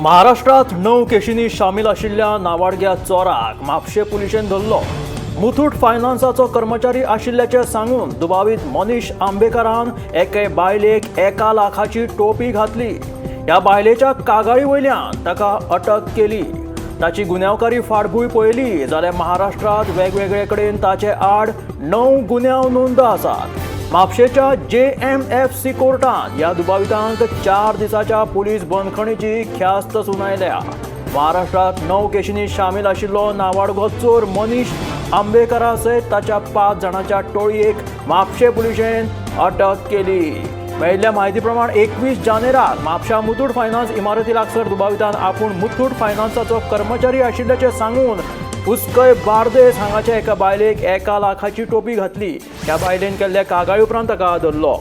महाराष्ट्रात 9 केशींनी शामील आशिल्ल्या नावाडग्या चोराक म्हापशें पुलिशेन धरलो. मुथूट फायनान्साचो कर्मचारी आशिल्ल्याचें सांगून दुबावीत मनीष आंबेकरान एके बायलेक 1 लाखाची टोपी घातली. ह्या बायलेच्या कागाळी वयल्यान ताका अटक केली. ताची गुन्यांवकारी फाटभूंय पळयली जाल्यार महाराष्ट्रांत वेगवेगळे कडेन ताचे आड 9 गुन्यांव नोंद आसात. म्हापशेच्या JMFC कोर्टान ह्या दुबावितांक 4 दिसाच्या पुलीस बंदखणीची ख्यास्त सुनायल्या. महाराष्ट्रात 9 केशींनी शामील आशिल्लो नावाडगो चोर मनीष आंबेकरा सयत ताच्या 5 जाणांच्या टोळयेक म्हापशें पुलिशेन अटक केली. मेळिल्ल्या म्हायती प्रमाण 21 जानेराक म्हापशा मुथूट फायनान्स इमारती लागसर दुबावितान आपूण मुथूट फायनान्साचो कर्मचारी आशिल्ल्याचें सांगून उसकय बार्देस हांगाच्या एका बायलेक 1 लाखाची टोपी घातली. ह्या बायलेन केल्ल्या कागाळी उपरांत ताका धरलो.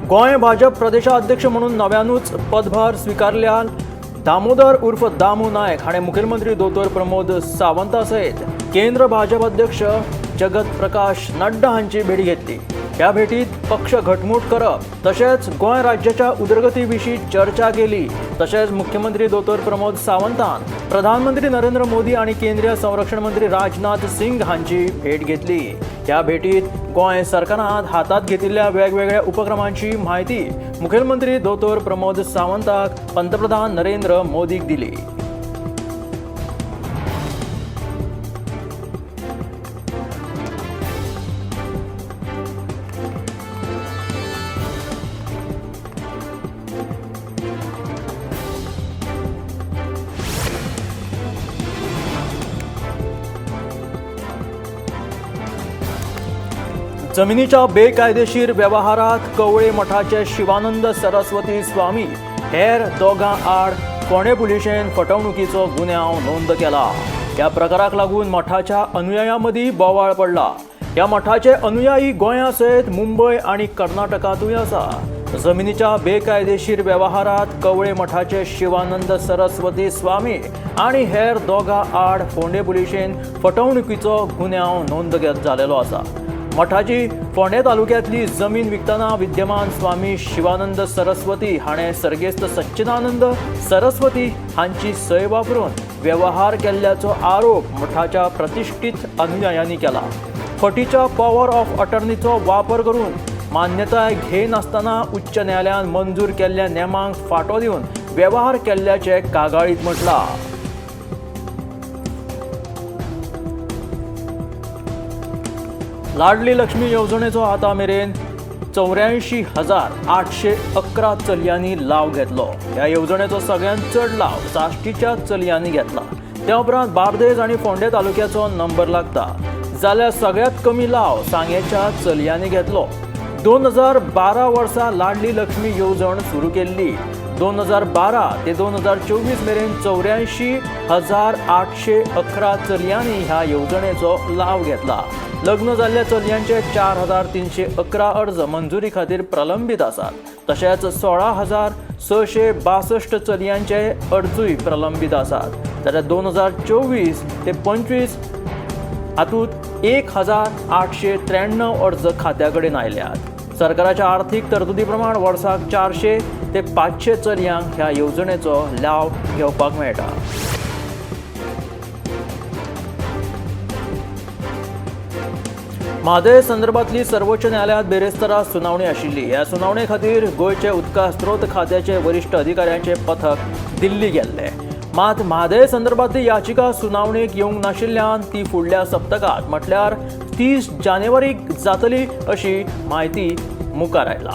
गोंय भाजप प्रदेशाध्यक्ष म्हणून नव्यानूच पदभार स्विकारल्यान दामोदर उर्फ दामू नायक हाणें मुखेलमंत्री दोतोर प्रमोद सावंता सयत केंद्र भाजप अध्यक्ष जगत प्रकाश नड्डा हांची भेट घेतली. ह्या भेटीत पक्ष घटमूट करप तशेंच गोंय राज्याच्या उदरगती विशीं चर्चा केली. तशेंच मुख्यमंत्री दोतोर प्रमोद सावंतान प्रधानमंत्री नरेंद्र मोदी आनी केंद्रीय संरक्षण मंत्री राजनाथ सिंग हांची भेट घेतली. ह्या भेटीत गोंय सरकारान हातांत घेतिल्ल्या वेगवेगळ्या उपक्रमांची म्हायती मुखेलमंत्री दोतोर प्रमोद सावंताक पंतप्रधान नरेंद्र मोदीक दिली. जमिनीच्या बेकायदेशीर व्यवहारात कवळे मठाचे शिवानंद सरस्वती स्वामी हेर दोगां आड फोंडें पुलिशेन फटवणुकीचो गुन्यांव नोंद केला. ह्या प्रकाराक लागून मठाच्या अनुयायां मदीं बोवाळ पडला. ह्या मठाचे अनुयायी गोंया सयत मुंबय आनी कर्नाटकांतूय आसा. जमिनीच्या बेकायदेशीर व्यवहारात कवळे मठाचे शिवानंद सरस्वती स्वामी आनी हेर दोगां आड फोंडें पुलिशेन फटवणुकीचो गुन्यांव नोंद जालेलो आसा. मठाची फोंडें तालुक्यांतली जमीन विकतना विद्यमान स्वामी शिवानंद सरस्वती हाणें सर्गेस्त सच्चिदानंद सरस्वती हांची सय वापरून व्यवहार केल्ल्याचो आरोप मठाच्या प्रतिश्ठीत अनुयायांनी केला. फटीच्या पॉवर ऑफ अटर्नीचो वापर करून मान्यताय घेनासतना उच्च न्यायालयान मंजूर केल्ल्या नेमांक फाटो दिवन व्यवहार केल्ल्याचें कागाळींत म्हटलां. लाडली लक्ष्मी येवजणेचो आतां मेरेन 84,811 चलयांनी लाव घेतलो. ह्या येवजणेचो सगळ्यांत चड लाव साश्टीच्या चलयांनी घेतला. त्या उपरांत बार्देज आनी फोंडें तालुक्याचो नंबर लागता, जाल्यार सगळ्यांत कमी लाव सांगेच्या चलयांनी घेतलो. 2012 वर्सा लाडली लक्ष्मी येवजण सुरू केल्ली. 2012 ते 2024 मेरेन 84,811 चलयांनी ह्या येवजणेचो लाव घेतला. लग्न जाल्ल्या चलयांचे 4,311 अर्ज मंजुरी खातीर प्रलंबीत आसात. तशेंच 16,662 चलयांचे अर्जूय प्रलंबीत आसात. जाल्यार 2024 ते 25 हातूंत 1,893 अर्ज खात्या कडेन आयल्यात. सरकाराच्या आर्थीक तरतुदी प्रमाण वर्साक 400 ते 500 चलयांक ह्या येवजणेचो लाव घेवपाक मेळटा. म्हादय संदर्भातली सर्वोच्च न्यायालयांत बिरेस्तारा सुनावणी आशिल्ली. ह्या सुनावणे खातीर गोंयचे उदका स्रोत खात्याचे वरिश्ठ अधिकाऱ्यांचे पथक दिल्ली गेल्ले. मात म्हादय संदर्भातली याचिका सुनावणेक येवंक नाशिल्ल्यान ती फुडल्या सप्तकांत म्हटल्यार 30 जानेवारीक जातली अशी म्हायती मुखार आयला.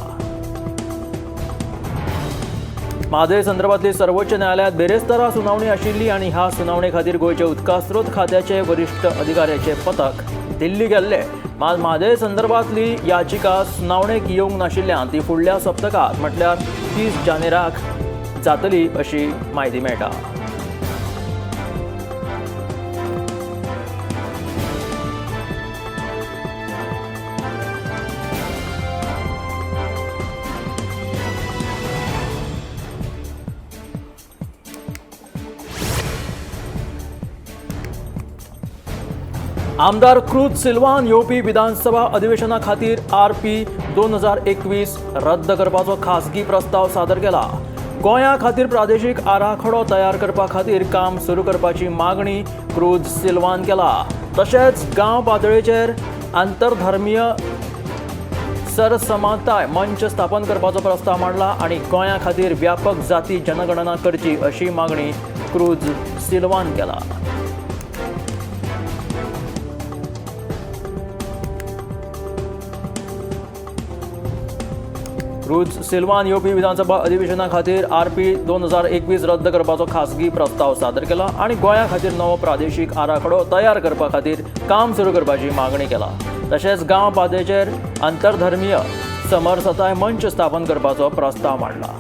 म्हादय संदर्भातली सर्वोच्च न्यायालयांत बिरेस्तारा सुनावणी आशिल्ली आनी ह्या सुनावणे खातीर गोंयचे उदका स्रोत खात्याचे वरिश्ठ अधिकाऱ्याचे पथक दिल्ली गेल्ले. मात म्हादय संदर्भातली याचिका सुनावणेक येवंक नाशिल्ल्यान ती फुडल्या सप्तकांत म्हटल्यार 30 जानेराक जातली अशी म्हायती मेळटा. आमदार क्रूज सिल्वान येवपी विधानसभा अधिवेशना खातीर आरपी 2021 रद्द करपाचो खासगी प्रस्ताव सादर केला. गोंया खातीर प्रादेशीक आराखडो तयार करपा खातीर काम सुरू करपाची मागणी क्रूज सिल्वान केला. तशेंच गांव पातळेचेर आंतरधर्मीय सरसमानताय मंच स्थापन करपाचो प्रस्ताव मांडला आनी गोंया खातीर व्यापक जाती जनगणना करची अशी मागणी क्रूज सिल्वान केला. क्रूज सिल्वान येवपी विधानसभा अधिवेशना खातीर आरपी 2021 रद्द करपाचो खासगी प्रस्ताव सादर केला आनी गोंया खातीर नवो प्रादेशीक आराखडो तयार करपा खातीर काम सुरू करपाची मागणी केला. तशेंच गांव पातळेचेर आंतरधर्मीय समरसताय मंच स्थापन करपाचो प्रस्ताव मांडला.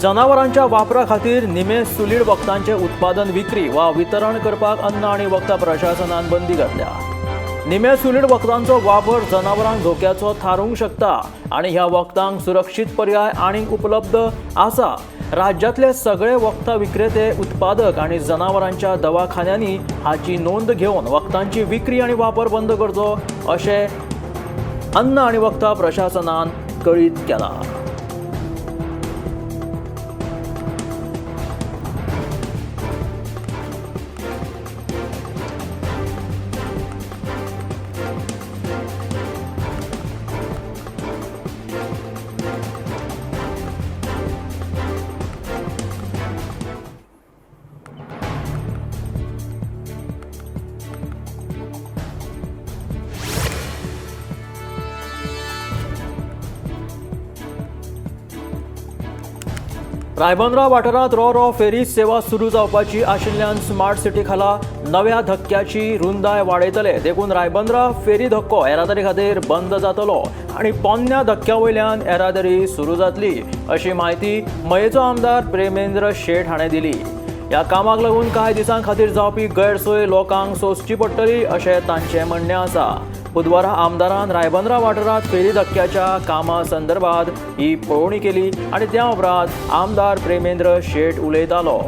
जनावरांच्या वापरा खातीर निमे सुलीड वखदांचें उत्पादन, विक्री वा वितरण करपाक अन्न आनी वखदां प्रशासनान बंदी घातल्या. निमे सुलीड वखदांचो वापर जनावरांक धोक्याचो थारूंक शकता आनी ह्या वखदांक सुरक्षीत पर्याय आनीक उपलब्ध आसा. राज्यांतले सगळे वखदां विक्रेते, उत्पादक आनी जनावरांच्या दवाखान्यांनी हाची नोंद घेवन वखदांची विक्री आनी वापर बंद करचो अशें अन्न आनी वखदां प्रशासनान कळीत केलां. रायबंद्रा वाठारांत रो रो फेरी सेवा सुरू जावपाची आशिल्ल्यान स्मार्ट सिटी खाला नव्या धक्क्याची रुंदाय वाडयतले. देखून रायबंद्रा फेरी धक्को येरादारी खातीर बंद जातलो आनी पोन्न्या धक्क्या वयल्यान येरादारी सुरू जातली अशी म्हायती मयेचो आमदार प्रेमेंद्र शेट हाणें दिली. ह्या कामाक लागून कांय दिसां खातीर जावपी गैरसोय लोकांक सोंसची पडटली अशें तांचें म्हणणें आसा. बुधवारा आमदारान रायबंद्रा वाठारांत फेरी धक्क्याच्या कामा संदर्भात ही पळोवणी केली आनी त्या उपरांत आमदार प्रेमेंद्र शेट उलयतालो.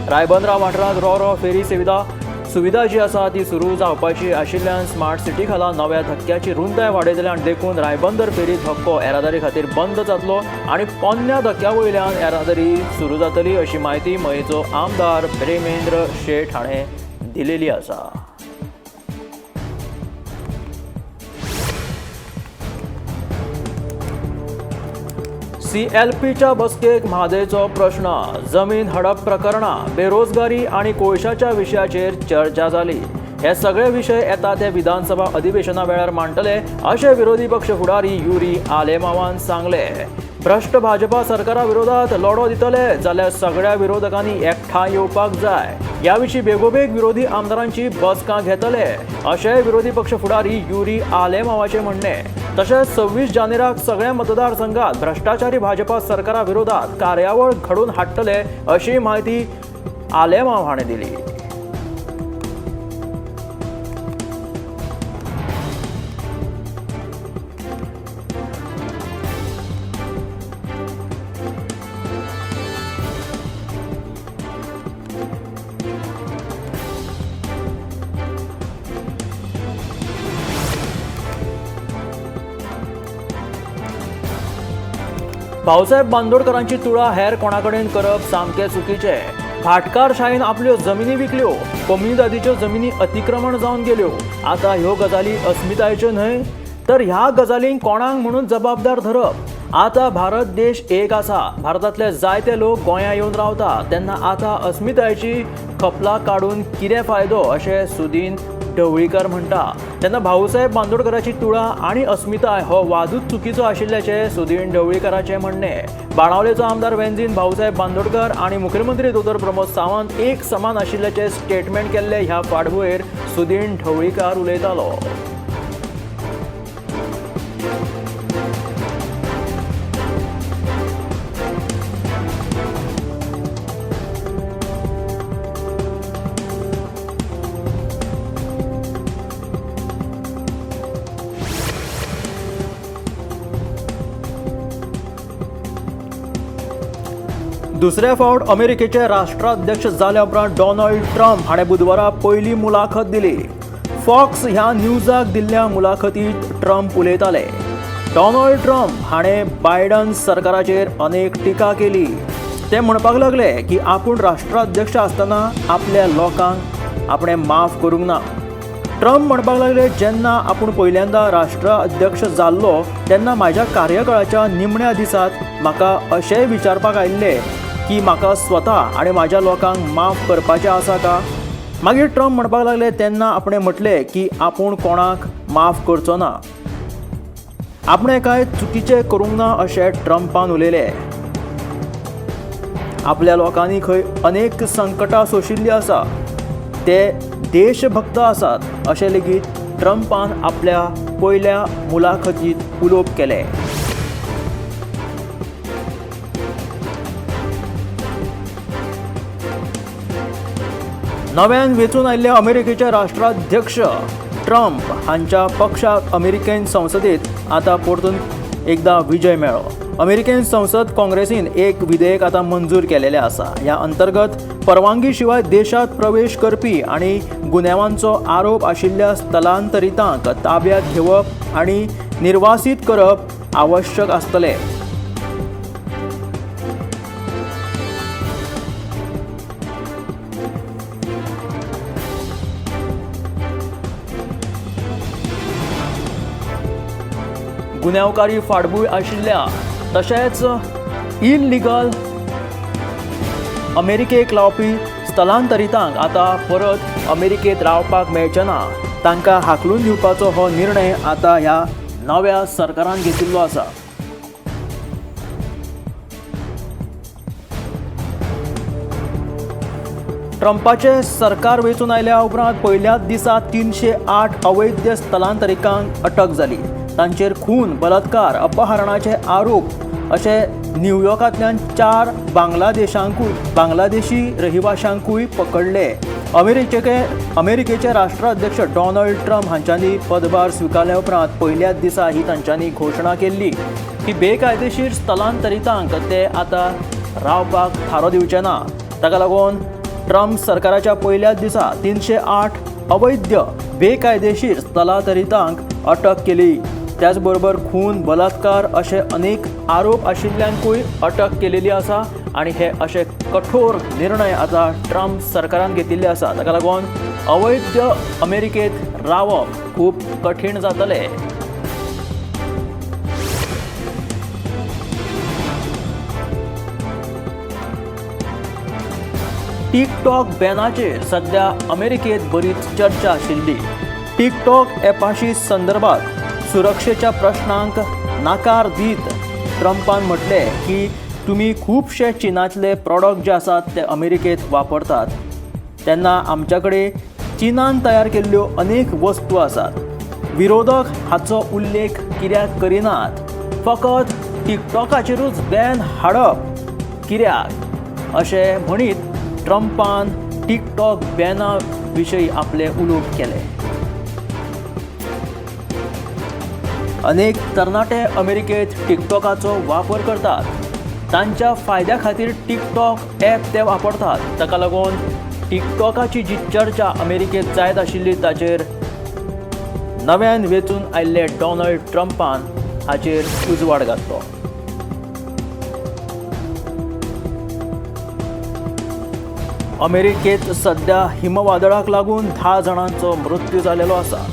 रायबंद्रा वाठारांत रो रो फेरी सुविधा जी आसा ती सुरू जावपाची आशिल्ल्यान स्मार्ट सिटी खाला नव्या धक्क्याची रुंदाय वाडयतले आनी देखून रायबंदर फेरी धक्को येरादारी खातीर बंद जातलो आनी पोन्न्या धक्क्या वयल्यान येरादारी सुरू जातली अशी म्हायती मयेचो आमदार प्रेमेंद्र शेट हाणें दिलेली आसा. सीएलपीच्या बसकेक म्हादयचो प्रश्न, जमीन हडप प्रकरणां, बेरोजगारी आनी कोळशाच्या विशयाचेर चर्चा जाली. हे सगळे विशय येता ते विधानसभा अधिवेशना वेळार मांडटले अशें विरोधी पक्ष फुडारी युरी आलेमावान सांगले. भ्रश्ट भाजपा सरकारा विरोधात लढो दितले जाल्यार सगळ्या विरोधकांनी एकठांय येवपाक जाय. ह्या विशीं बेगोबेग विरोधी आमदारांची बसका घेतले अशें विरोधी पक्ष फुडारी युरी आलेमावाचें म्हणणें. तशेंच 26 जानेराक सगळ्या मतदारसंघात भ्रष्टाचारी भाजपा सरकारा विरोधात कार्यावळ घडोवन हाडटले अशी म्हायती आलेमाव हाणें दिली. भाऊसाहेब बांदोडकरांची तुळा हेर कोणाकडेन करप सामकें चुकीचें. भाटकारशायेन आपल्यो जमिनी विकल्यो, कोमुनिदादीच्यो जमिनी अतिक्रमण जावन गेल्यो. आतां ह्यो गजाली अस्मितायेच्यो न्हय तर ह्या गजालींक कोणाक म्हणून जबाबदार धरप. आतां भारत देश एक आसा, भारतांतले जायते लोक गोंया येवन रावता, तेन्ना आतां अस्मितायेची खपला काडून कितें फायदो अशें सुदीन ढवळीकर म्हणटा. तेन्ना भाऊसाहेब बांदोडकराची तुळा आनी अस्मिताय हो वादूच चुकीचो आशिल्ल्याचें सुदीन ढवळीकराचें म्हणणें. बाणावलेचो आमदार वेंझीन भाऊसाहेब बांदोडकर आनी मुखेलमंत्री दोतोर प्रमोद सावंत एक समान आशिल्ल्याचें स्टेटमेंट केल्लें. ह्या फाटभुंयेर सुदीन ढवळीकार उलयतालो. दुसऱ्या फावट अमेरिकेचे राष्ट्राध्यक्ष जाल्या उपरांत डोनाल्ड ट्रम्प हाणें बुधवारा पयली मुलाखत दिली. फॉक्स ह्या न्यूजाक दिल्ल्या मुलाखतीत ट्रम्प उलयताले. डोनाल्ड ट्रम्प हाणें बायडन सरकाराचेर अनेक टिका केली. ते म्हणपाक लागले की आपूण राष्ट्राध्यक्ष आसतना आपल्या लोकांक आपणें माफ करूंक ना. ट्रम्प म्हणपाक लागले, जेन्ना आपूण पयल्यांदा राष्ट्राध्यक्ष जाल्लो तेन्ना म्हाज्या कार्यकाळाच्या निमण्या दिसात म्हाका अशेंय विचारपाक आयिल्लें की म्हाका स्वता आनी म्हाज्या लोकांक माफ करपाचें आसा का. मागीर ट्रम्प म्हणपाक लागले, तेन्ना आपणें म्हटलें की आपूण कोणाक माफ करचो ना, आपणें कांय चुकीचें करूंक ना अशें ट्रम्पान उलयलें. आपल्या लोकांनी खंय अनेक संकटां सोंशिल्लीं आसा, ते देशभक्त आसात अशें लेगीत ट्रम्पान आपल्या पयल्या मुलाखतींत उलोवप केलें. नव्यान वेंचून आयिल्ले अमेरिकेचे राष्ट्राध्यक्ष ट्रम्प हांच्या पक्षाक अमेरिकन संसदेत आतां परतून एकदा विजय मेळ्ळो. अमेरिकन संसद काँग्रेसीन एक विधेयक आतां मंजूर केलेलें आसा. ह्या अंतर्गत परवानगी शिवाय देशांत प्रवेश करपी आनी गुन्यांवांचो आरोप आशिल्ल्या स्थलांतरितांक ताब्यांत घेवप आनी निर्वासीत करप आवश्यक आसतलें. गुन्यांवकारी फाटभूंय आशिल्ल्या तशेंच इलिगल अमेरिकेक लावपी स्थलांतरितांक आतां परत अमेरिकेंत रावपाक मेळचें ना. तांकां हाकलून दिवपाचो हो निर्णय आतां ह्या नव्या सरकारान घेतिल्लो आसा. ट्रम्पाचें सरकार वेंचून आयल्या उपरांत पयल्याच दिसा 308 अवैध स्थलांतरितांक अटक जाली. तांचेर खून, बलात्कार, अपहरणाचे आरोप अशे न्यूयॉर्कांतल्यान 4 बांगलादेशी रहिवाशांकूय पकडले. अमेरिकेचे राष्ट्राध्यक्ष डोनाल्ड ट्रम्प हांच्यांनी पदभार स्विकारल्या उपरांत पयल्याच दिसा ही तांच्यांनी घोशणा केल्ली की बेकायदेशीर स्थलांतरितांक ते आतां रावपाक थारो दिवचे ना. ताका लागून ट्रम्प सरकाराच्या पयल्याच दिसा 308 अवैध बेकायदेशीर स्थलांतरितांक अटक केली. त्याचबरोबर खून, बलात्कार अशे अनेक आरोप आशिल्ल्यांकूय अटक केलेली आसा आनी हे अशे कठोर निर्णय आतां ट्रम्प सरकारान घेतिल्ले आसा. ताका लागून अवैध अमेरिकेंत रावप खूब कठीण जातलें. टिकटॉक बॅनाचेर सध्या अमेरिकेंत बरीच चर्चा आशिल्ली. टिकटॉक ॲपाशी संदर्भात सुरक्षेच्या प्रश्नांक नाकार दीत ट्रम्पान म्हटलें की तुमी खुबशे चीनांतले प्रॉडक्ट जे आसात ते अमेरिकेंत वापरतात, तेन्ना आमच्या कडेन चीनान तयार केल्ल्यो अनेक वस्तू आसात. विरोधक हाचो उल्लेख कित्याक करिनात, फकत टिकटॉकाचेरूच बॅन हाडप कित्याक अशें म्हणीत ट्रम्पान टिकटॉक बॅना विशयी आपलें उलोवप केलें. अनेक तरणाटे अमेरिकेंत टिकटॉकाचो वापर करतात. तांच्या फायद्या खातीर टिकटॉक ॲप ते वापरतात. ताका लागून टिकटॉकाची जी चर्चा अमेरिकेंत जायत आशिल्ली ताचेर नव्यान वेंचून आयिल्ले डोनाल्ड ट्रम्पान हाचेर उजवाड घातलो. अमेरिकेंत सध्या हिमवादळाक लागून 10 जाणांचो मृत्यू जाल्लो आसा.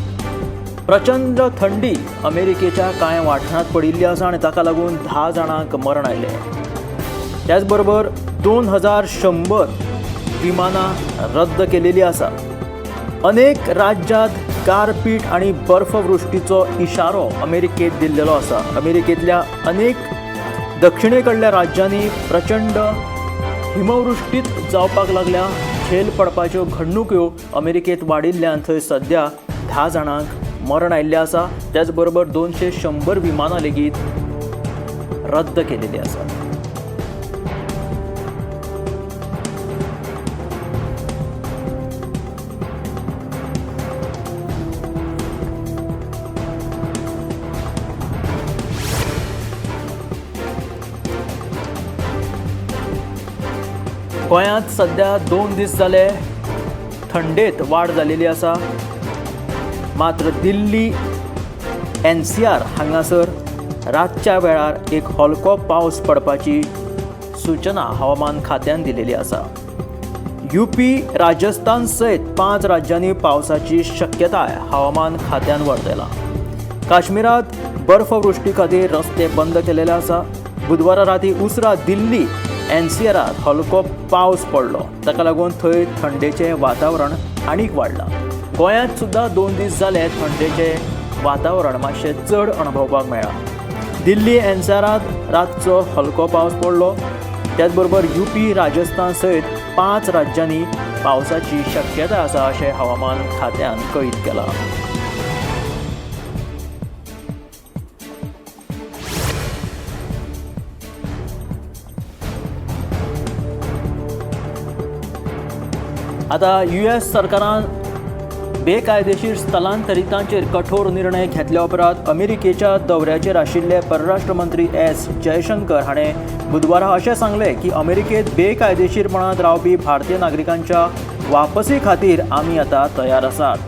प्रचंड थंडी अमेरिकेच्या कांय वाठारांत पडिल्ली आसा आनी ताका लागून 10 जाणांक मरण आयलें. त्याचबरोबर 2100 विमानां रद्द केलेली आसा. अनेक राज्यांत गारपीट आनी बर्फवृश्टीचो इशारो अमेरिकेंत दिल्लेलो आसा. अमेरिकेंतल्या अनेक दक्षिणे कडल्या राज्यांनी प्रचंड हिमवृश्टीत जावपाक लागल्या. झेल पडपाच्यो घडणुक्यो अमेरिकेंत वाडिल्ल्यान थंय सध्या 10 जाणांक मरण आयिल्लें आसा. त्याचबरोबर 200 विमानां लेगीत रद्द केलेली आसात. गोंयांत सध्या 2 दीस जाले थंडेत वाड जालेली आसा। मात्र दिल्ली NCR हांगासर रातच्या वेळार एक हलको पावस पडपाची सूचना हवामान खात्यान दिलेली आसा। यूपी, राजस्थान सयत 5 राज्यांनी पावसाची शक्यताय हवामान खात्यान वर्तयला। काश्मीरात बर्फवृष्टी खातीर रस्ते बंद केलेले आसा। बुधवारा राती उसरा दिल्ली NCRात हलको पावस पडलो, ताका लागून थंय थंडेचें वातावरण आनीक वाडलां। गोंयांत सुद्दां 2 दीस जाले थंडेचें वातावरण मातशें चड अणभवपाक मेळ्ळां। दिल्ली NCRात रातचो हलको पावस पडलो, त्याच बरोबर यूपी, राजस्थान सयत 5 राज्यांनी पावसाची शक्यता आसा अशें हवामान खात्यान कळीत केलां। आतां US सरकारान बेकायदेशीर स्थलांतरितांचेर कठोर निर्णय घेतल्या उपरांत अमेरिकेच्या दौऱ्याचेर आशिल्ले परराष्ट्र मंत्री एस जयशंकर हाणें बुधवारा अशें सांगलें की अमेरिकेंत बेकायदेशीरपणान रावपी भारतीय नागरिकांच्या वापसी खातीर आमी आतां तयार आसात।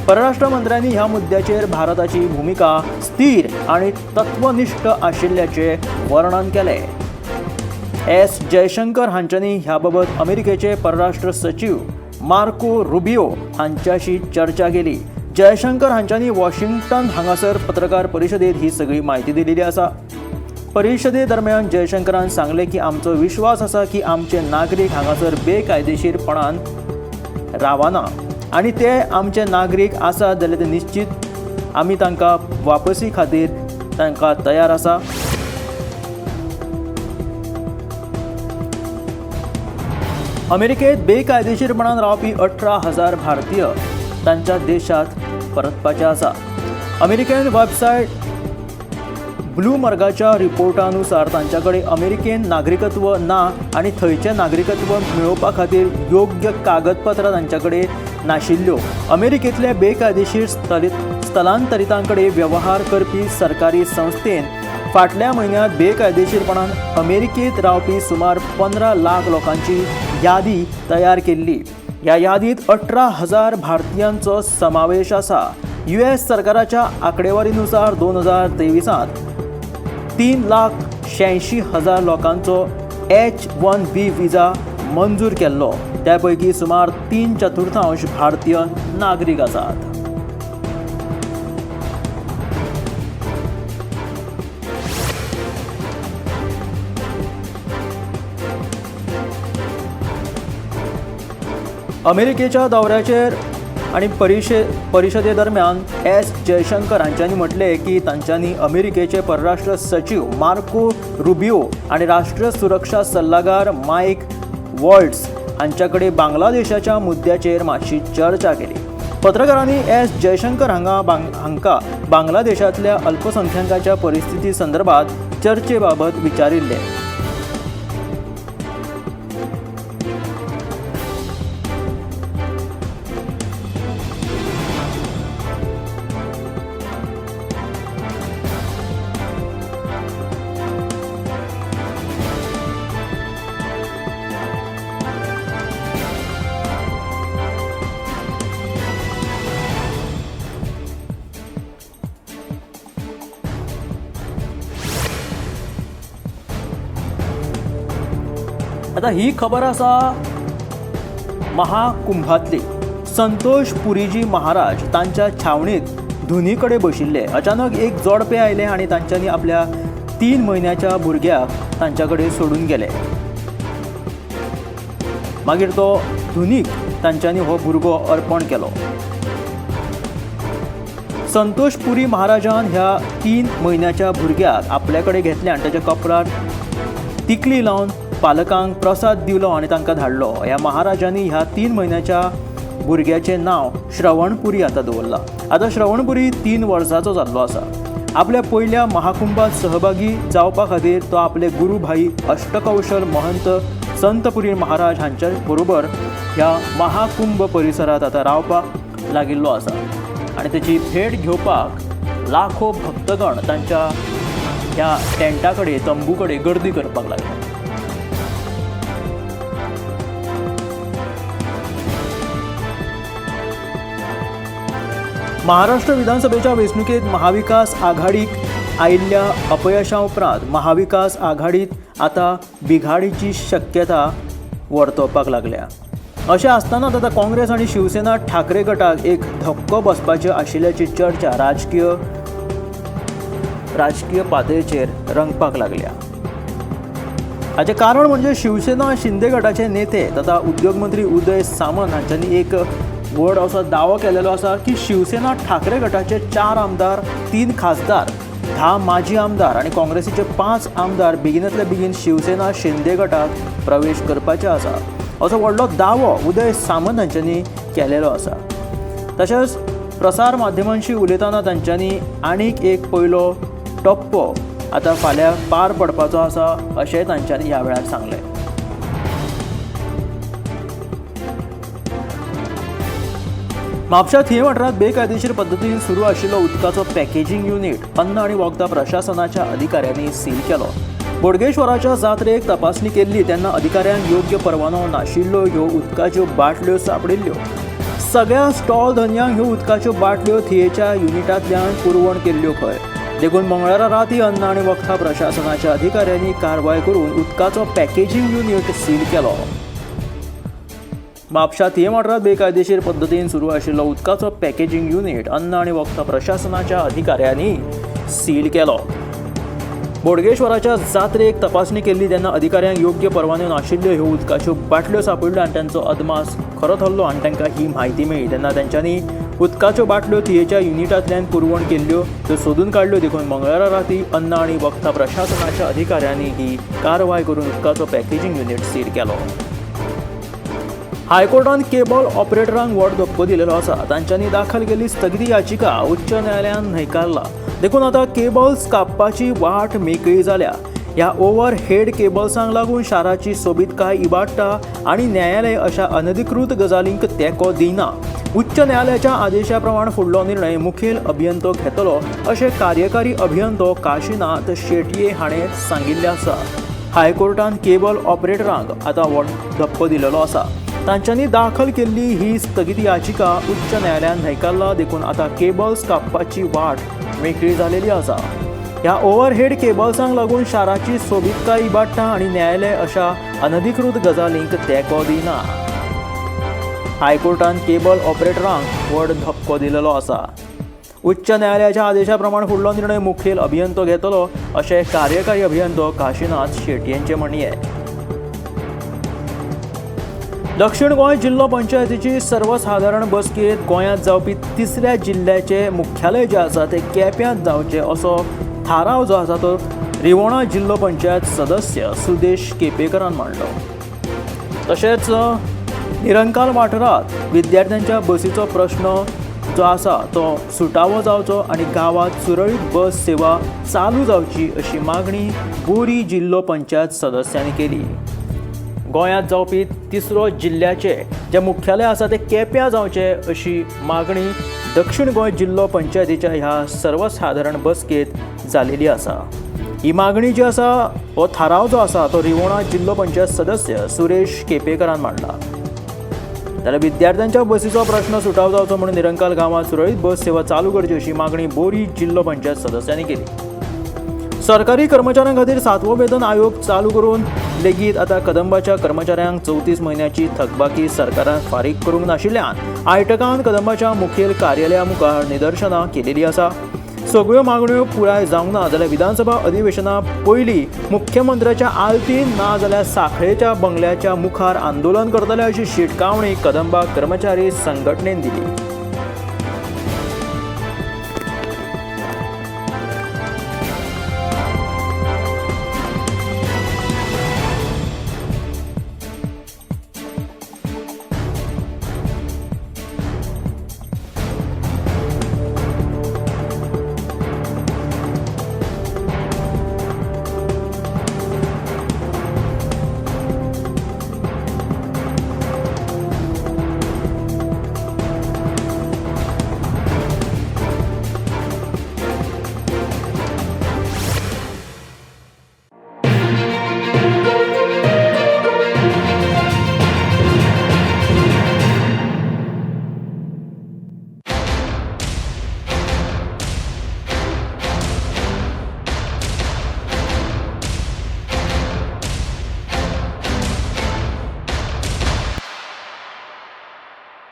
परराष्ट्र मंत्र्यांनी ह्या मुद्द्याचेर भारताची भुमिका स्थिर आनी तत्वनिश्ठ आशिल्ल्याचें वर्णन केलें। एस जयशंकर हांच्यांनी ह्या बाबत अमेरिकेचे परराष्ट्र सचीव मार्को रुबियो हांच्याशी चर्चा केली। जयशंकर हांच्यांनी वॉशिंग्टन हांगासर पत्रकार परिशदेत ही सगळी म्हायती दिलेली आसा। परिशदे दरम्यान जयशंकरान सांगले की आमचो विश्वास आसा की आमचे नागरीक हांगासर बेकायदेशीरपणान रावना आनी ते आमचे नागरीक आसात जाल्यार ते निश्चित आमी तांकां वापसी खातीर तांकां तयार आसा। अमेरिकेत बेकायदेशीरपणान रावपी 18,000 भारतीय तांच्या देशात परतपाचे आसा। अमेरिकन वेबसायट ब्लूमबर्गाच्या रिपोर्टानुसार तांच्या कडेन अमेरिकेन नागरिकत्व ना आनी थंयचें नागरिकत्व मेळोवपा खातीर योग्य कागदपत्रां तांच्या कडेन नाशिल्ल्यो। अमेरिकेंतल्या बेकायदेशीर स्थलांतरितां कडेन वेव्हार करपी सरकारी संस्थेन फाटल्या म्हयन्यांत बेकायदेशीरपणान अमेरिकेंत रावपी सुमार 15 लाख लोकांची यादी तयार केल्ली। ह्या यादीत 18,000 भारतीयांचो समावेश आसा। US सरकाराच्या आंकडेवारीनुसार 2023 3,86,000 लोकांचो H-1B विजा मंजूर केल्लो, त्या पैकी सुमार 3/4 भारतीय नागरीक आसात। अमेरिकेच्या दौऱ्याचेर आनी परिशदे दरम्यान एस जयशंकर हांच्यांनी म्हटलें की तांच्यांनी अमेरिकेचे परराष्ट्र सचीव मार्को रुबियो आनी राष्ट्रीय सुरक्षा सल्लागार मायक वॉल्ट्स हांच्या कडेन बांगलादेशाच्या मुद्द्याचेर मातशी चर्चा केली। पत्रकारांनी एस जयशंकर हांकां बांगलादेशांतल्या अल्पसंख्याकांच्या परिस्थिती संदर्भात चर्चे बाबत विचारिल्लें। आता ही खबर आसा महाकुंभातली। संतोष पुरीजी महाराज तांच्या छावणीत धुनी कडेन बशिल्ले। अचानक एक जोडपे आयले आनी तांच्यांनी आपल्या 3 म्हयन्याच्या भुरग्याक तांच्या कडेन सोडून गेले। मागीर तो धुनीक तांच्यांनी हो भुरगो अर्पण केलो। संतोष पुरी महाराजान ह्या 3 म्हयन्याच्या भुरग्याक आपल्या कडेन घेतले आनी ताच्या कपलार तिकली लावन पालकांक प्रसाद दिलो आनी तांकां धाडलो। ह्या महाराजांनी ह्या 3 म्हयन्याच्या भुरग्याचें नांव श्रवणपुरी आतां दवरलां। आतां श्रवणपुरी 3 वर्सांचो जाल्लो आसा। आपल्या पयल्या महाकुंभात सहभागी जावपा खातीर तो आपले गुरू भाई अष्टकौशल महंत संतपुरी महाराज हांच्या बरोबर ह्या महाकुंभ परिसरांत आतां रावपाक लागिल्लो आसा आनी तेची भेट घेवपाक लाखो भक्तगण तांच्या ह्या टेंटा कडेन, तंबू कडेन गर्दी करपाक लागले। महाराष्ट्र विधानसभेच्या वेंचणुकेत महाविकास आघाडीक आयिल्ल्या अपयशा उपरांत महाविकास आघाडीत आतां बिघाडीची शक्यता वर्तोवपाक लागल्या. अशें आसतनाच आतां काँग्रेस आनी शिवसेना ठाकरे गटाक एक धक्को बसपाचे आशिल्ल्याची चर्चा राजकीय पातळेचेर रंगपाक लागल्या. हाचें कारण म्हणजे शिवसेना शिंदे गटाचे नेते तथा उद्योग मंत्री उदय सामंत हांच्यांनी एक व्हड असो दावो केलेलो आसा की शिवसेना ठाकरे गटाचे 4 आमदार, 3 खासदार, 10 माजी आमदार आनी काँग्रेसीचे 5 आमदार बेगिनातले बेगीन शिवसेना शिंदे गटाक प्रवेश करपाचे आसा असो व्हडलो दावो उदय सामंत हांच्यांनी केलेलो आसा. तशेंच प्रसार माध्यमांशी उलयतना तांच्यांनी आनीक एक पयलो टप्पो आतां फाल्यां पार पडपाचो आसा अशें तांच्यांनी ह्या वेळार सांगलें. म्हापशा थिये वाठारांत बेकायदेशीर पद्दतीन सुरू आशिल्लो उदकाचो पॅकेजींग युनीट अन्न आनी वखदां प्रशासनाच्या अधिकाऱ्यांनी सील केलो. बोडगेश्वराच्या जात्रेक तपासणी केल्ली तेन्ना अधिकाऱ्यांक योग्य परवानो नाशिल्ल्यो ह्यो उदकाच्यो बाटल्यो सांपडिल्ल्यो. सगळ्या स्टॉल धनयांक ह्यो उदकाच्यो बाटल्यो थियेच्या युनिटांतल्यान पुरवण केल्ल्यो खंय. देखून मंगळारा राती अन्न आनी वखदां प्रशासनाच्या अधिकाऱ्यांनी कारवाय करून उदकाचो पॅकेजींग युनीट सील केलो. म्हापशा थिये वाठारांत बेकायदेशीर पद्दतीन सुरू आशिल्लो उदकाचो पॅकेजींग युनीट अन्न आनी वखदां प्रशासनाच्या अधिकाऱ्यांनी सील केलो. बोडगेश्वराच्या जात्रेक तपासणी केल्ली तेन्ना अधिकाऱ्यांक योग्य परवान्यो नाशिल्ल्यो ह्यो उदकाच्यो बाटल्यो सांपडल्यो आनी तांचो अदमास खरो थरलो आनी तांकां ही म्हायती मेळ्ळी तेन्ना तांच्यांनी उदकाच्यो बाटल्यो थियेच्या युनिटांतल्यान पुरवण केल्ल्यो त्यो सोदून काडल्यो. देखून मंगळारा राती अन्न आनी वखदां प्रशासनाच्या अधिकाऱ्यांनी ही कारवाय करून उदकाचो पॅकेजींग युनीट सील केलो. हायकोर्टान केबल ऑपरेटरांक व्हड धपको दिलेलो आसा. तांच्यांनी दाखल केल्ली स्थगिती याचिका उच्च न्यायालयान न्हयकारला. देखून आतां केबल्स कापपाची वाट मेकळी जाल्या. ह्या ओव्हर हेड केबल्सांक लागून शाराची सोबीतकाय इबाडटा आनी न्यायालय अशा अनधिकृत गजालींक तेंको दिना. उच्च न्यायालयाच्या आदेशा प्रमाण फुडलो निर्णय मुखेल अभियंतो घेतलो अशें कार्यकारी अभियंतो काशीनाथ शेटये हाणें सांगिल्लें आसा. हायकोर्टान केबल ऑपरेटरांक आतां व्हड धपको दिलेलो आसा. तांच्यांनी दाखल केल्ली ही स्थगिती याचिका उच्च न्यायालयान न्हयकारला. देखून आतां केबल्स कापपाची वाट मेकळी जालेली आसा. ह्या ओव्हरहेड केबल्सांक लागून शाराची सोबीतकाय इबाडटा आनी न्यायालय अशा अनधिकृत गजालींक तेंको दिना. हायकोर्टान केबल ऑपरेटरांक व्हड धपको दिलेलो आसा. उच्च न्यायालयाच्या आदेशा प्रमाण फुडलो निर्णय मुखेल अभियंतो घेतलो अशें कार्यकारी अभियंतो काशीनाथ शेटयेंचें म्हणणें. दक्षिण गोंय जिल्लो पंचायतीची सर्वसादारण बसकेंत गोंयांत जावपी तिसऱ्या जिल्ल्याचें मुख्यालय जें आसा तें केप्यांत जावचें असो थाराव जो आसा तो रिवणा जिल्लो पंचायत सदस्य सुदेश केपेकरान मांडलो. तशेंच निरंकाल वाठारांत विद्यार्थ्यांच्या बसीचो प्रश्न जो आसा तो सुटावो जावचो आनी गांवांत सुरळीत बस सेवा चालू जावची अशी मागणी बोरी जिल्लो पंचायत सदस्यांनी केली. गोंयांत जावपी तिसरो जिल्ल्याचे जे मुख्यालय आसा ते केप्यां जावचें अशी मागणी दक्षिण गोंय जिल्लो पंचायतीच्या ह्या सर्वसादारण बसकेंत जालेली आसा. ही मागणी जी आसा हो थाराव जो आसा तो रिवणा जिल्लो पंचायत सदस्य सुरेश केपेकरान मांडला. जाल्यार विद्यार्थ्यांच्या बसीचो प्रश्न सुटाव जावचो म्हणून निरंकाल गांवांत सुरळीत बस सेवा चालू करची अशी मागणी बोरी जिल्लो पंचायत सदस्यांनी केली. सरकारी कर्मचाऱ्यां खातीर 7वो वेतन आयोग चालू करून लेगीत आतां कदंबाच्या कर्मचाऱ्यांक 34 म्हयन्याची थकबाकी सरकारान फारीक करूंक नाशिल्ल्यान आयटकान कदंबाच्या मुखेल कार्यालया मुखार निदर्शनां केलेली आसा. सगळ्यो मागण्यो पुराय जावंक ना जाल्यार विधानसभा अधिवेशना पयलीं मुख्यमंत्र्याच्या आलतीन ना जाल्यार साखळेच्या बंगल्याच्या मुखार आंदोलन करतले अशी शिटकावणी कदंबा कर्मचारी संघटनेन दिली.